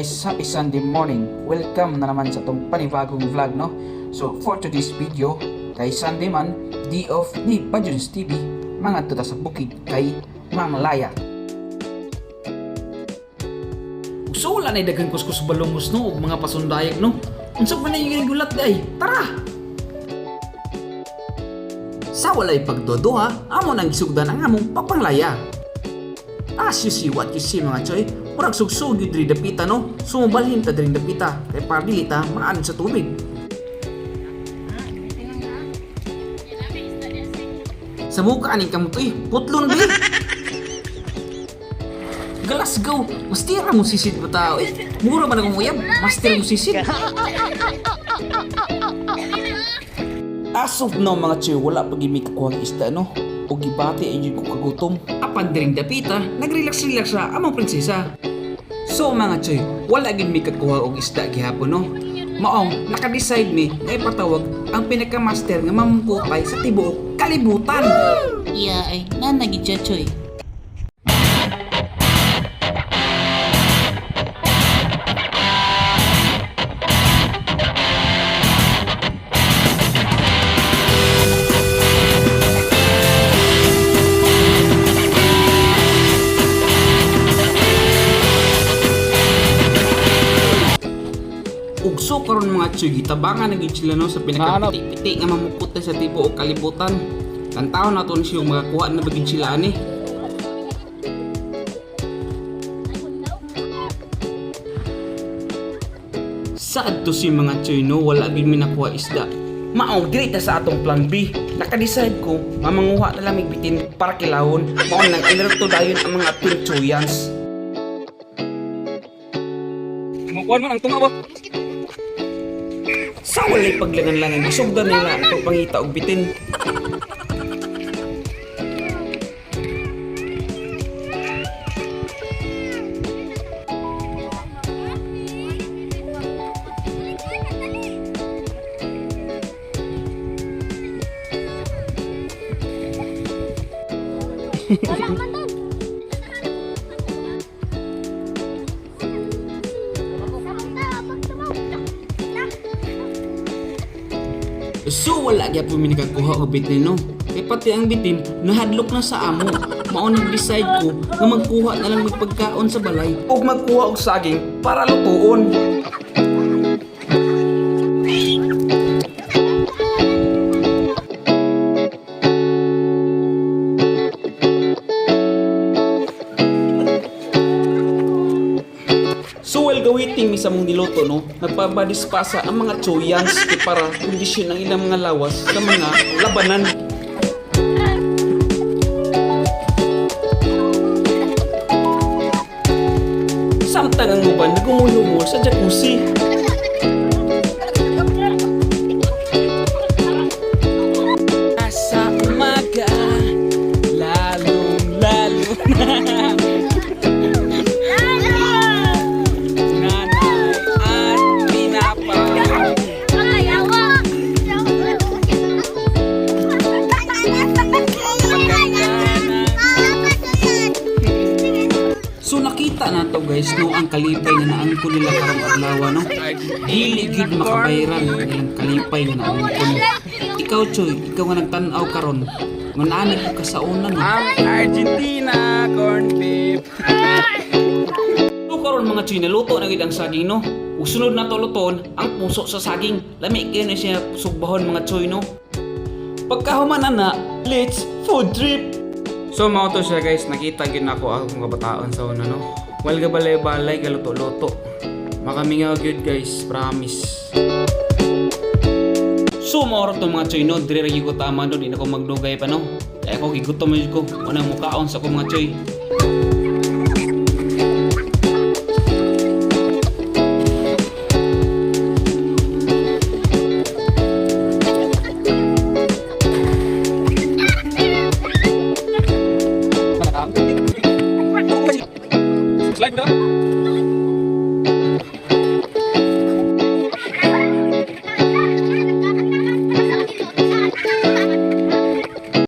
Guys? Happy Sunday morning. Welcome na naman sa itong panibagong vlog, no? So for today's video, kay Sunday man, day off ni Bajuns TV, mga tuta sa bukid kay Manglaya. So wala na daghang kuskus balungos, no, ug mga pasundayag, no. Unsa pa na yung gulat day? Tara! Sa walay pagduduha, amo nang gisugdan ang among pagpanglaya. As you see what you see, mga choy, murag sugsug yun diri dapita, no? Sumubalhin ta diri dapita, kay para dili ta maanod sa tubig. Sa muka aning kamot uy, putlon ba? Glasgow, mastira mo sisid ba tao eh? Mura man akong uyab, master mo sisid. As of now, mga choy, wala pa gimi kakuhang isda, no? O gibati ay ko kagutom. Apan diring dapita, nagrelax-relax sa among prinsesa. So mga choy, wala gid mi kakuha og isda gihapon, no? Maong naka-decide mi nga ipatawag ang pinaka-master nga mamukutay sa tibuok kalibutan. Iya ay nana gid siya, choy. Ug so karon, mga choy, gitabangan na gid sila, no, sa pinakapiti-piti nga mamukutay sa tibuok kalibutan. Tantaw na to ni siya makakuha na ba gid sila ani. Sad to si mga choy, no, wala gid mi nakuha isda. Maong dili ta sa atong plan B. Naka-decide ko mamanguha na lang mig bitin para kilawon. Mao nang inrto dayon ang mga team choyans. Mukuan man ang tunga ba? Sa walay paglangan-langan, gisugdan nila ang pagpangita og bitin. Wala man doon. So wala gyapon mi nakakuha og bitin, no. Kay pati ang bitin nahadlok na sa amo. Mao nag-decide ko nga magkuha na lang mig pagkaon sa balay ug magkuha og saging para lutuon. So while gawiting mi sa mong niluto, no, nagpabadispasa ang mga choyans kay para kondisyon ang ilang mga lawas sa mga labanan. Samtang ang uban nagumulumol sa jacuzzi. Sa umaga, lalong lalo na. Nanay at pinapa. So nakita na to, guys, no, ang kalipay nga naangkon nila karong adlaw, no. Dili gyud makabayran ang ilang kalipay nga naangkon. Ikaw, Choy, ikaw nga nagtan-aw karon. Ngunani ko kasaonan, no. Ang Argentina corn beef. So karon, mga Choy, naluto na gid ang saging, no. Ug sunod na to luton ang puso sa saging. Lami kaayo na siya sugbahon, mga Choy, no. Pagkahuman ana, let's food trip. So mao to siya, guys, nakita gyud nako akong kabataan sa una, no. While gabalay-balay galuto-luto. Makamingaw gyud, guys, promise. So mao to, mga choy, no, dire ra gyud ko tama, no, di na ko magdugay pa, no. Kaya ako gigutom jud ko, unang mukaon sa ko, mga choy.